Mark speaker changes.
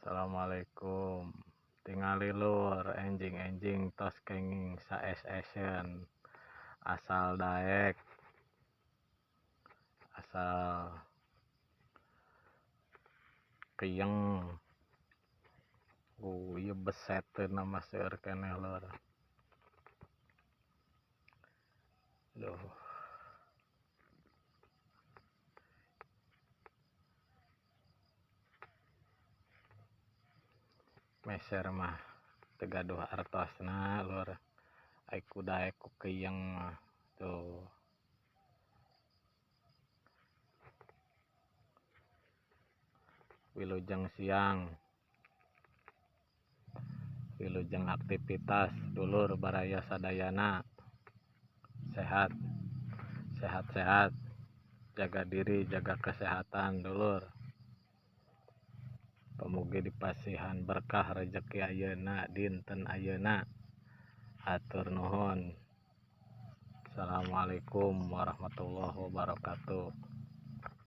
Speaker 1: Assalamualaikum. Tingali lur, enjing-enjing tos kenging saes-esen. Asal daek, asal keyeng. Ieu beseteun mah seueur keneh lur. Duh. Meser mah teu gaduh artosna lur. Ai ku daek ku keyeng mah tuh. Wilujeng siang, wilujeng aktivitas dulur baraya sadayana. Sehat, sehat-sehat, jaga diri, jaga kesehatan dulur. Pamugi dipasihan berkah rejeki ayeuna dinten ayeuna. Hatur nuhun. Assalamualaikum warahmatullahi wabarakatuh.